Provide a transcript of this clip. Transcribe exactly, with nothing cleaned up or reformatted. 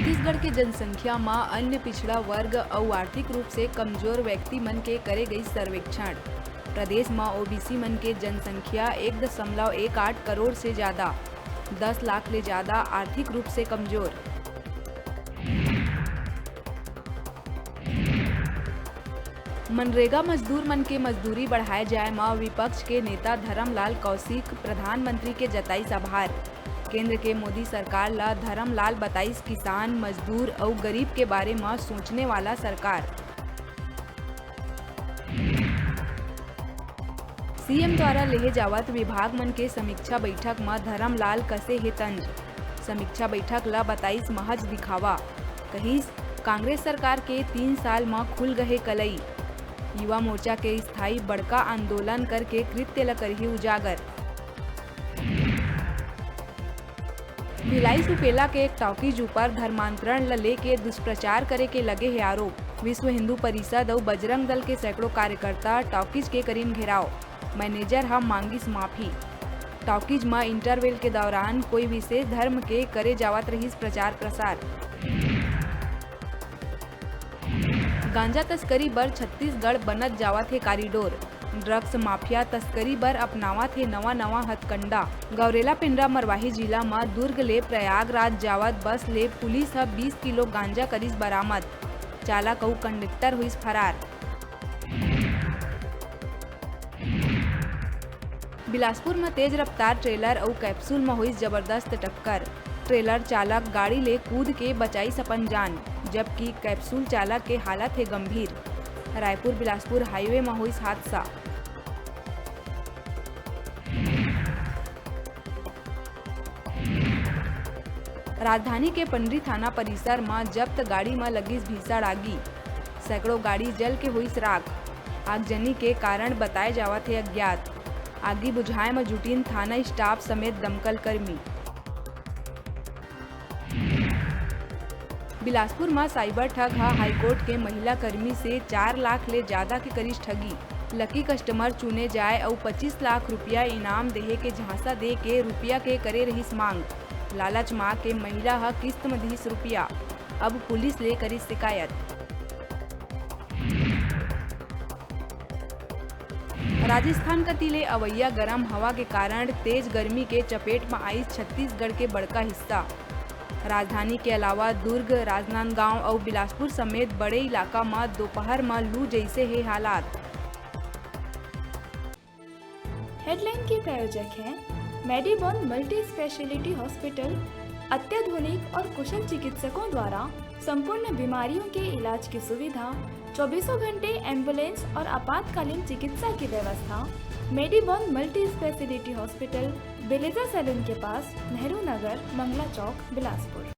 छत्तीसगढ़ के जनसंख्या म अन्य पिछड़ा वर्ग अउ आर्थिक रूप से कमजोर व्यक्ति मन के करे गई सर्वेक्षण। प्रदेश म ओबीसी मन के जनसंख्या एक दशमलव एक आठ करोड़ से ज्यादा, दस लाख ले ज्यादा आर्थिक रूप से कमजोर। मनरेगा मजदूर मन के मजदूरी बढ़ाए जाए म विपक्ष के नेता धरमलाल कौशिक प्रधानमंत्री के जताइस आभार। केंद्र के मोदी सरकार ल धरमलाल बताइस किसान, मजदूर अउ गरीब के बारे म सोचने वाला सरकार। सीएम द्वारा लेहे जावत विभाग मन के समीक्षा बैठक म धरमलाल कसे हे तंज। समीक्षा बैठक ल बताइस महज दिखावा। कहिस, कांग्रेस सरकार के तीन साल म खुल गहे कलई। युवा मोर्चा के स्थायी बड़का आंदोलन करके कृत्य ल करही उजागर। भिलाई सुपेला के एक टॉकीज ऊपर धर्मांतरण ल लेके दुष्प्रचार करे के लगे हे आरोप। विश्व हिंदू परिषद अउ बजरंग दल के सैकड़ों कार्यकर्ता टॉकीज के करीन घेराव। मैनेजर ह मांगिस माफी। टॉकीज म इंटरवल के दौरान कोई विशेष धर्म के करे जावत रहिस प्रचार प्रसार। गांजा तस्करी बर छत्तीसगढ़ बनत जावत हे कॉरिडोर। ड्रग्स माफिया तस्करी बर अपनावत हे नवा-नवा हथकंडा। गौरेला पेंड्रा मरवाही जिला म दुर्ग ले प्रयागराज जावत बस ले पुलिस ह बीस किलो गांजा करिस बरामद। चालक अउ कंडक्टर होइस फरार। बिलासपुर म तेज रफ्तार ट्रेलर अउ कैप्सूल म होइस जबरदस्त टक्कर। ट्रेलर चालक गाड़ी ले कूद के बचाइस अपन जान, जबकि कैप्सूल चालक के हालत हे गंभीर। रायपुर बिलासपुर हाईवे म होइस हादसा। राजधानी के पंडरी थाना परिसर म जब्त गाड़ी म लगिस भीषण आगी। सैकड़ों गाड़ी जल के होइस राख। आगजनी के कारण बताए जावत हे अज्ञात। आगी बुझाए म जुटिन थाना स्टाफ समेत दमकल कर्मी। बिलासपुर म साइबर ठग ह हाईकोर्ट के महिला कर्मी से चार लाख ले जादा के करिस ठगी। लकी कस्टमर चुने जाए अउ पच्चीस लाख रुपया इनाम देहे के झांसा दे के रुपया के करे रहिस मांग। लालच म आके महिला ह किस्त म दिहिस रुपया। अब पुलिस ले करिस शिकायत। राजस्थान कति ले अवइया गरम हवा के कारण तेज गर्मी के चपेट म आइस छत्तीसगढ़ के बड़का हिस्सा। राजधानी के अलावा दुर्ग, राजनांदगांव अउ बिलासपुर समेत बड़े इलाका म दोपहर म लू जइसे हे हालात। हेडलाइन के प्रायोजक हैं मेडीबॉन मल्टी स्पेशलिटी हॉस्पिटल। अत्याधुनिक और कुशल चिकित्सकों द्वारा संपूर्ण बीमारियों के इलाज की सुविधा, चौबीसों घंटे एम्बुलेंस और आपातकालीन चिकित्सा की व्यवस्था। मेडीबॉन मल्टी स्पेशलिटी हॉस्पिटल, बेलेजा सैलून के पास, नेहरू नगर, मंगला चौक, बिलासपुर।